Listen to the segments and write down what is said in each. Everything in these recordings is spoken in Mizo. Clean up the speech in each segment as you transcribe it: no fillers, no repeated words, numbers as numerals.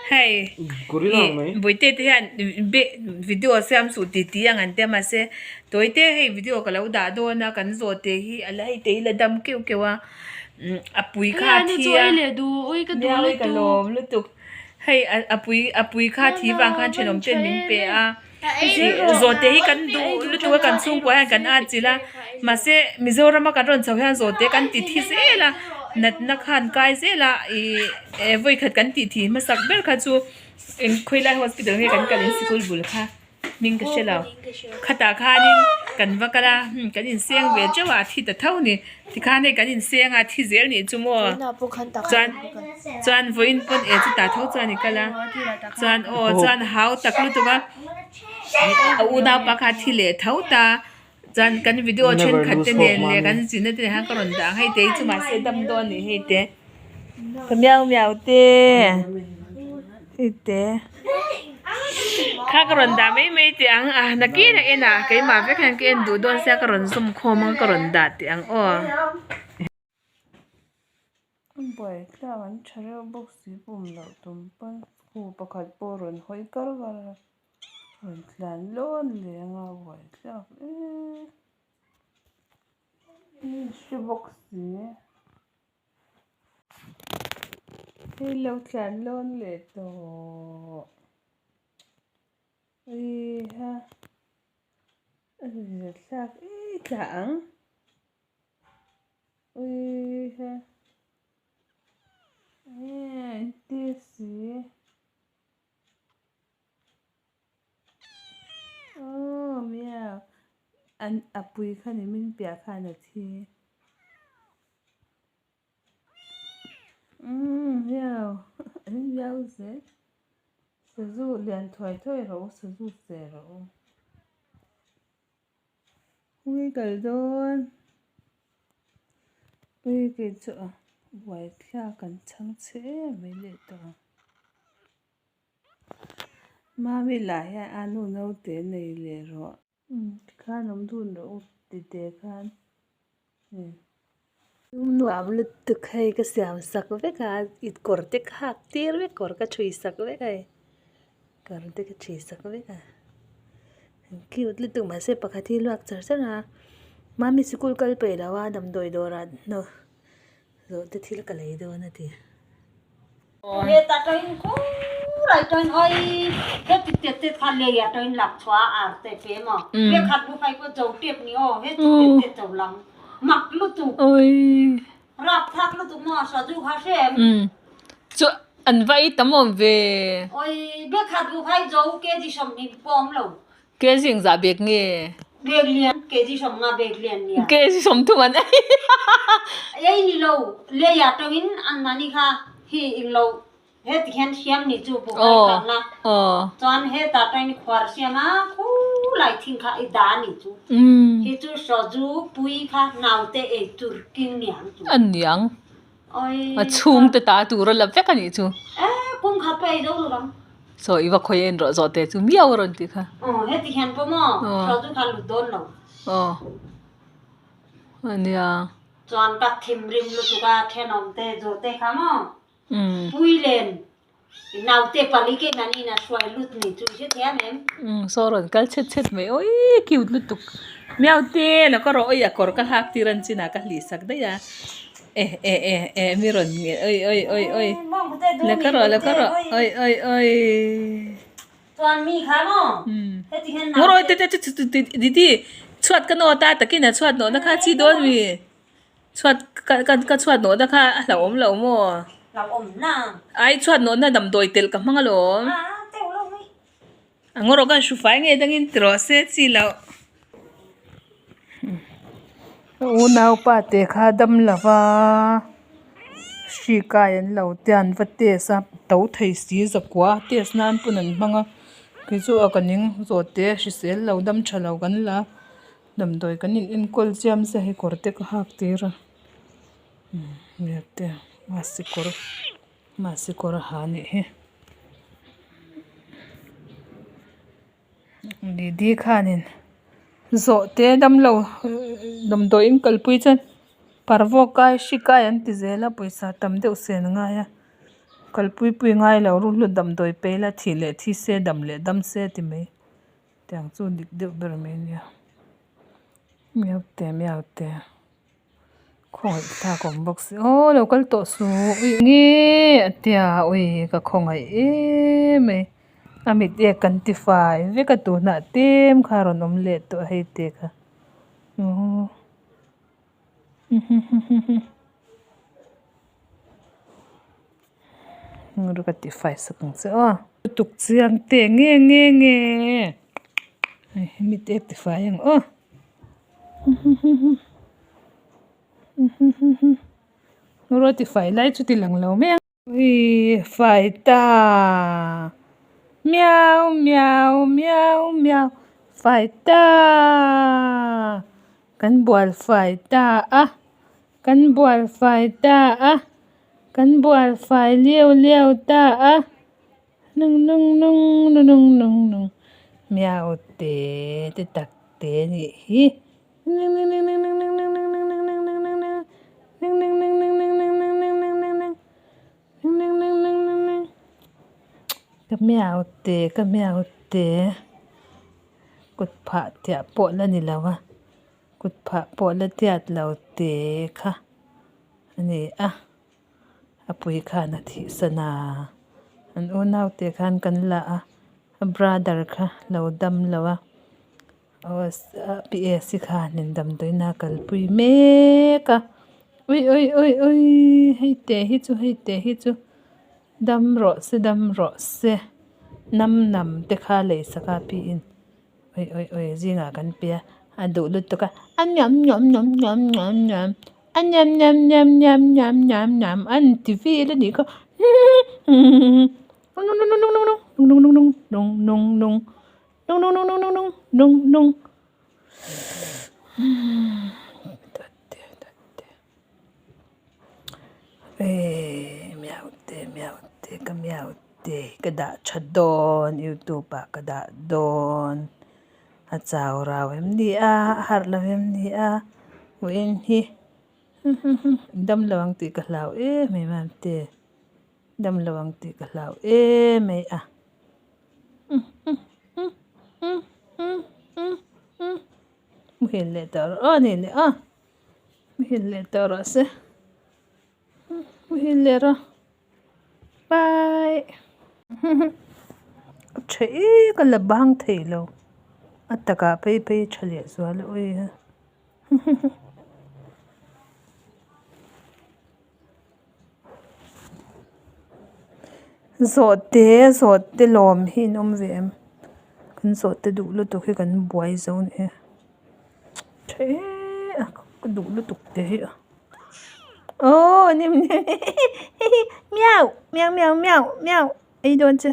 Hei ih Bawihte te hian video siam suh tih tih ang an tia mahse tawite hei video ka lo dah dawn a kan zawhte hi a la hei te hi la dam keuh keuh a a pui kha a thi a nia ui ka lawm lutuk hei a pui a pui kha a thi vang khan thenawm ten min pe a zawhte hi kan duh lutuk a kan chhungkua hian kan at chilh a mahse Mizoram a kan rawn chho hian zawhte kan ti thi zel a natna khan kai zel a ih vawi khat kan tih thih hmasak ber kha chu eng khawilai hospital nge kan kal in sikul bul kha hming ka hre lo khatah khanin kan va kal a kan inseng ve teuh a a thi ta tho a ni tikhan hei kan inseng a a thi zel nih chu maw chuan chuan vawiin pawn eh chutah tho chuan i kal a chuan aw chuan hau tak lutuk a a unaupa kha a thi leh tho ta. Chuan kan video thenkhat te nen leh kan zin na te nen khan ka rawn dah ang hei te hi chu mahse dam dawn a nih hei te ka miau miau te hei te kha ka rawn dah mai mai teh ang a nakin a en ah keimah vek hian ka en duh dawn sia ka rawn zawm khawm ang ka rawn dah teh ang aw. Buaithlak an tha reuh bawk si pum loh tum pawn khu pakhat pawh a rawn hawi kar kar a. Rawn tlan lawn leh anga buaithlak em em hre bawk si hei lo tlan lawn leh tawh heiha a zirthlak em tla ang heiha te si. Aww miau an a pui kha ni min piah khan a thi umm miau an miau zel sazu lian thuai thuai rawh u sazu che rawh u ui kal dawn ui kei chu a buaithlak an chhang chhe em mai leh tawh ang. Mami lah hian a nu naute nei leh rawh. Umm tikhan awm dun rawh u tite khan umm. Nuam lutuk hei ka siam sak vek a i kawr te ka hak tir vek kawr ka thui sak vek a hei kawr te ka thui sak vek a cute lutuk mahse pakhat hi luak char char a mami sikul kal peih lo a damdawi dawrah Zawh te thil ka lei dawn a ti. Heta tawin khulai tawin oi heti tet tet kha lei ah tawin lak chhuah a ar te pe maw he khat bu phai pawh zo tep ni aw heti tet tet zo lang mak lutuk rap thak lutuk maw sazu kha hrem. Chu an va ei tam awm ve. Oi be khat bu phai zo kg 20 pawh awm lo. Kg engzah bag nge? Bag lian kg 50 bag lian nia. Kg 30 an ei. Ei ni lo lei ah tangin an mahni kha hi eng lo heti hian siam ni chu bu khai khan la chuan heta tangin khuar siam a khulai thing kha i da ni chu hi chu soju pui kha naute ei tur king niang chu. An niang. A chhungte ta tur a la vek a nih chu. E kum khat pawh ei zo lo ang. Saw i va khawi en rawh zawh te chu miau a rawn ti kha. Aw heti hian pawh maw saw chu kha lut dawn lo. Aw ania. Chuan ka thimrim lutuk a thenawm te zawh te kha maw pui len naute pali ke nan in a hruai lut ni chu i hre thiam em? Saw rawn kal chhet chhet mai awii cute lutuk miau te lo ka rawh awii a kawr ka hlak tir an chinah ka hlih sak daih a eh eh eh eh mi rawn nge awii awii awii awii la ka rawh la ka rawh awii awii awii Chuan mi kha maw heti hian naute Ngawrawi te te chu didi chhuat ka nawt a takin a chhuat nawhna kha chi dawn mi. Chhuat ka ka ka chhuat nawhna kha a hlauhawm lo maw? Hlauhawm na. Ai chhuat nawhna damdawi telh ka hmang alawm. A teuh lo mai. A ngaw rawh khan hru fai ngei dangin ti rawh se chi loh. Ka unaupa te kha dam lo va, hri kai an lo te an va test a, to thei si zakua test nan pawn an hmang a, kei chu a ka ning zawh te hrisel lo dam tha lo kan la. Damdawi kan in enkawl chiam se hei kawr te ka hak tir a umm te masi kawr masi kawr a ha anih hi didi khanin zawh te damlo damdawi in kalpui chuan parvawk kai hri kai an ti zel a pawisa tam deuh sen a ngai a. Kalpui pui ngai lo ruhlut damdawi pe ila thih leh thi se dam leh dam se ti mai tiang chu dik deuh ber mai ania miau te miau te khawngaih thlak awm bawk si aw lo kal tawh suh ui nge a tia ui ka khawngaih em mai a mit ek kan ti fai vek a tunah tlem kha a rawn awm leh tawh a hei te kha aw. Ka ti fai sak ang che aw. Lutuk chiang te nge nge nge hei mi te ti fai ang aw rawh ti fai lai chu ti lang lo mai ang. Ui fai ta miau miau miau miau fai ta kan bual fai ta a kan bual fai ta a kan bual fai liau liau ta a nung nung nung nung nung nung miau te te tak te anih hi. Ka miau te ka miau te kut phah tiah pawh la ni lo a kut phah pawh la tiat lo te kha a ni a a pui khan a thih san a an unau te khan kan la a a brother kha lo dam lo a. Ps khanin damdawiin a kalpui mek a ui ui ui ui hei te hi chu hei te hi chu dam rawh se dam rawh se nam nam te kha lei sak a pi in ui ui ui zingah kan pe a a duh lutuk a a nuam nuam nuam nuam nuam nuam a nuam nuam nuam nuam nuam nuam nuam a ni ti vel a nih kha nung nung nung nung nung nung nung nung nung eh miau te miau te ka miau te ka dah tha dawn youtube ah ka dah dawn a chau rau em ni a a harh lo em ni a vawiin hi dam lo ang tih ka hlau em em a te dam lo ang tih ka hlau em mai a. Muhil leh tawh rawh aw ni leh aw muhil leh tawh rawh se muhil leh rawh bye a tha ek a la bang thei lo a takah phei phei a tha leh zual a ui a. Zawhte zawhte lawm hi an awm ve em kan zawhte duh lutuk hi kan buai zo a ni e tha e a ka duh lutuk te hi a aww miau miau miau miau miau ei dawn che.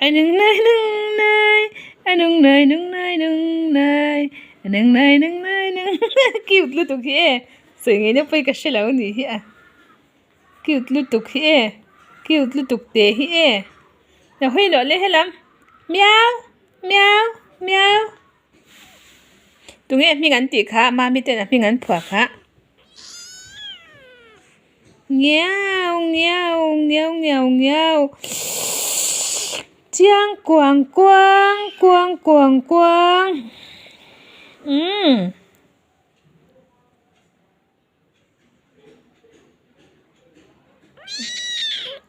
A nung nai nung nai a nung nai nung nai nung nai a nung nai nung nai nung cute lutuk hi e sawi ngaihna pawh hi ka hre lo a nih hi a cute lutuk hi e cute lutuk te hi e lo hawi loh leh helam miau miau miau tunge hming an tih kha mami ten a hming an phuah kha. Ngiau ngiau ngiau ngiau ngiau chiang kuang kuang kuang kuang kuang umm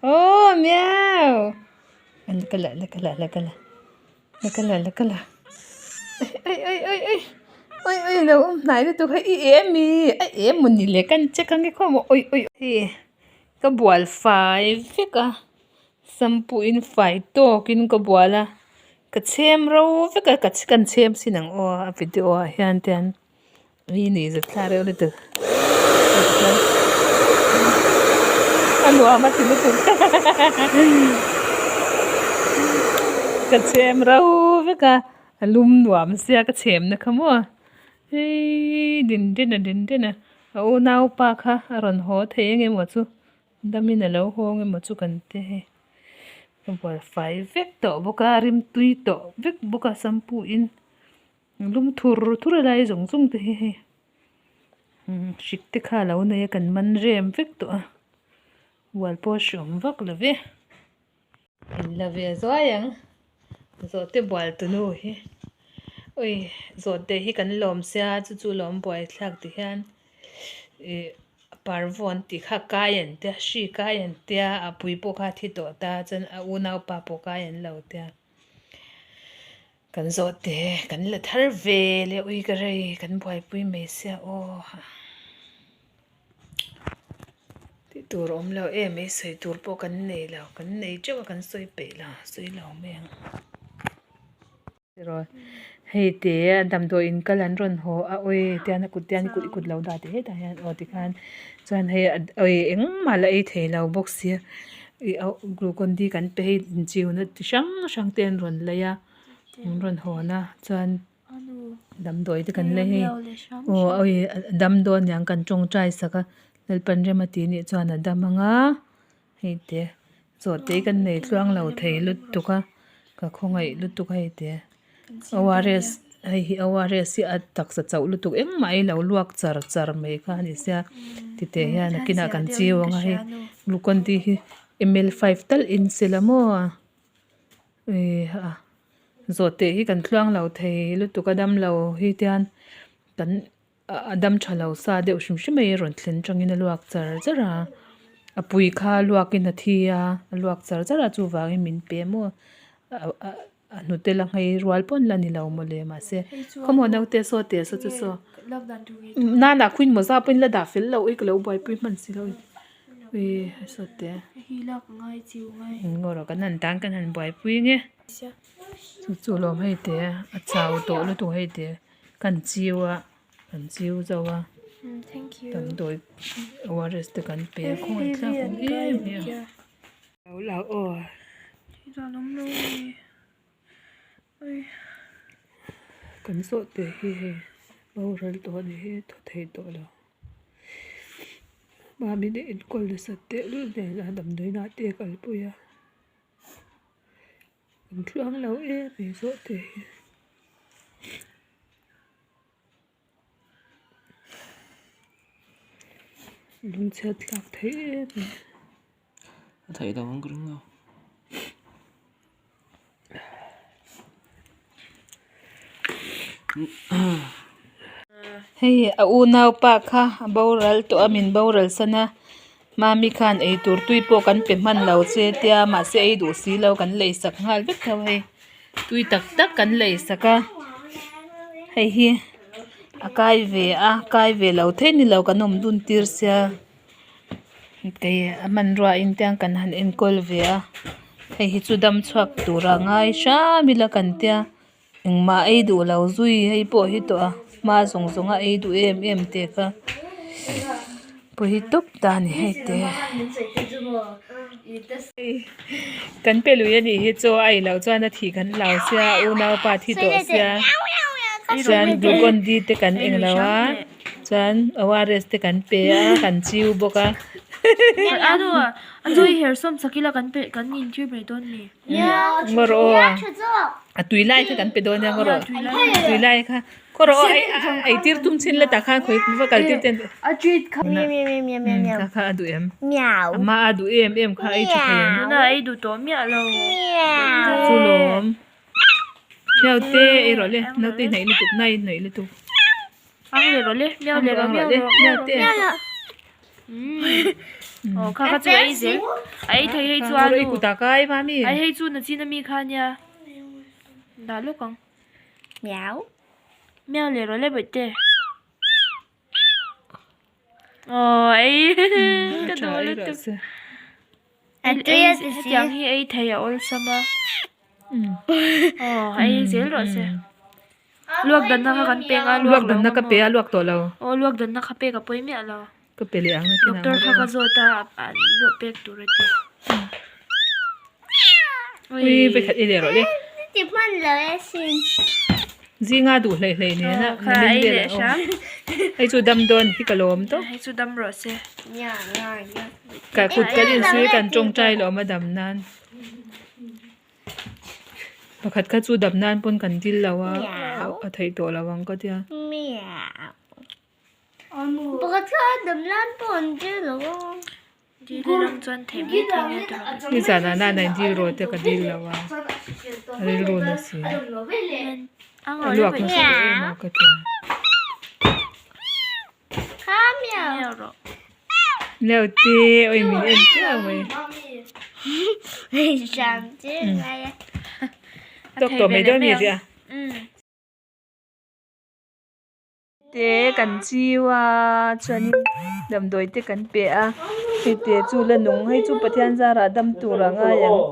aw miau la la la la la La ka la la ka la ai ai ai ai ai ai lo awm hnai lutuk hei i em mi a em maw ni le kan check ang e khawm awi awi hei ka bual fai vek a shampoo in fai tawk in ka bual a ka chhem ro vek a ka kan chhem sin ang aw a video ah hian te hian mi ni zet thla reuh lutuk a nuam a ti lutuk ka chhem ro vek a a lum nuam sia ka chhem na kha maw hei din den a din den a a unaupa kha a rawn haw thei eng emaw chu damin a lo haw ang emaw chu kan ti hei a bual fai vek tawh bawk a rimtui tawh vek bawk a shampoo in. Lum thur thur a lai zawng zawng te hi hei hrik te kha a lo nei a kan man rem vek tawh a. Bual pawh a hreawm vak lo ve. In la ve zuai ang zawhte bual tu nu hi ui zawhte hi kan lawm sia chu chu lawm buai thlak ti hian ih parvu an tih kha kai an tia hri kai an tia a pui pawh kha a thi tawh ta chuan a unaupa pawh kai an lo tia kan zawhte kan la thar ve leh ui ka rei kan buaipui mai sia aw. Tih tur a awm lo em mai sawi tur pawh kan nei lo kan nei teuh a kan sawi peih lo sawi lo mai ang hei te damdawi in kal an rawn haw a awi tian a kut tian i kut lo dah teh hetah hian aw tikhan chuan hei awi engmah la ei thei lo bawk sia ih glucon d kan pe hei inchiuna chi hrang hrang te an rawn lei a an rawn hawn a chuan. Damdawi te kan lei hei aw awi a dam dawn niang kan tawngtai sak a Lalpan rem a tih nih chuan a dam anga hei te zawhte hi kan nei tluang lo thei lutuk a ka khawngaih lutuk a hei te ORS hei hi ORS hi a taksa chauh lutuk engmah hi lo luak char char mai kha a ni sia titeh hian nakinah kan chiu anga hei glucon d hi ml five tal in sela maw. Ih zawhte hi kan tluang lo thei lutuk a dam lo hi tian kan a dam tha lo sa deuh hrim hrim mai a rawn thlen tangin a luak char char a a pui kha luakin a thi a a luak char char a chuvangin min pe maw a hnute la nghei rual pawn la ni lo mawle mahse khawmaw naute saw teh saw chu saw nana khuin mawza pawhin la dah fel loh i ka lo buaipui hman si lo. Ui saw te ngaw rawh kan han tan kan han buaipui nge chu chu lawm hei te a chau tawh lutuk hei te kan chiu a kan chiu zo a damdawi ORS te kan pe a khawngaih thlak awm em em a lo la aw kan zawh teh hi hei boral tawh a ni hi thaw thei tawh lo. Mami te enkawl nasat tehlul nen a damdawiin ah te a kalpui a an tluang lo em mai zawh te hi. Lungchhiat thlak theih em mai. A theih lo ang ka ring lo. Hei a unaupa kha a boral tawh a min boral san a mami khan eitur tui pawh kan pe hman lo che tia mahse ei duh si lo kan lei sak nghal vek tho hei tui tak tak kan lei sak a hei hi a kai ve a kai ve lo thei ni lo kan awm dun tir sia. Kei a hmanrua in tiang kan han enkawl ve a hei hi chu dam chhuak tura ngai hram ila kan tia engmah ei duh lo zui hei pawh hi tawh a hma zawng zawng a ei duh em em te kha pawi tawp ta a ni hei te kan pe lui a nih hi chaw a ei loh chuan a thih kan hlau sia unaupa thi tawh sia chuan glucon d te kan englo a. Chuan ORS te kan pe a, kan chiu bawk a. A nu a, a chaw i her sawm sak ila kan pe kan in tir mai dawn mi. Ngaw rawh aw. A tui lai kha kan pe dawn nia ngaw rawh. Tui lai kha. Khaw rawh aw ei tir tum chin la tah khan khawi va kal tir ten. A treat kha. Kha kha a duh em. A hma a duh em em kha ei tha thei em. Tuna ei duh tawh miah lo. Chu lawm. Naute ei rawh le. Naute i hnaih lutuk nai i hnaih lutuk. Ang leh rawh le, miau leh rawh, miau rawh, miau rawh. Aw kha kha chu ei zel. A ei thei hei chu a nu. Ai hei chu nachin ami kha nia. Dah lawk ang. Miau. Miau leh rawh le bawihte. Aw ei ka duh lutuk. Hetiang hi ei thei a awlsam a. Aw ei zel rawh se. Luak danna kha kan pek a luak danna ka pe a luak tawh lo. Aw luak danna kha pek a pawi miah lo. Ka pe leh ang a Doctor kha ka zawt a luak pek tur a ti. Ui vekhat ei leh rawh le. Ti hman lo e sin. Zinga duh hlei hlei nena namin vel a awm. Hei chu dam dawn hi ka lawm tawp. Hei chu dam rawh se. Ka kut kan insui kan tawngtai lawm a dam nan. Pakhat kha chu dam nan pawn kan dil lo a a theih tawh lo ang ka tia. Pakhat kha dam nan pawh an dil lo a. Dil lam chuan theih mai thei nia tawrh. Nizan ah nana in dil rawh te ka dil lo a, a rilru na si. A luak nasa tawh em a ka ti a. Leo te oi min en chiah mai. Tawk tawh mai dawn mi ri a. Te kan chiu a chuanin damdawi te kan pe a hei te chu la nung hei chu Pathian zarah dam tur a ngai ang.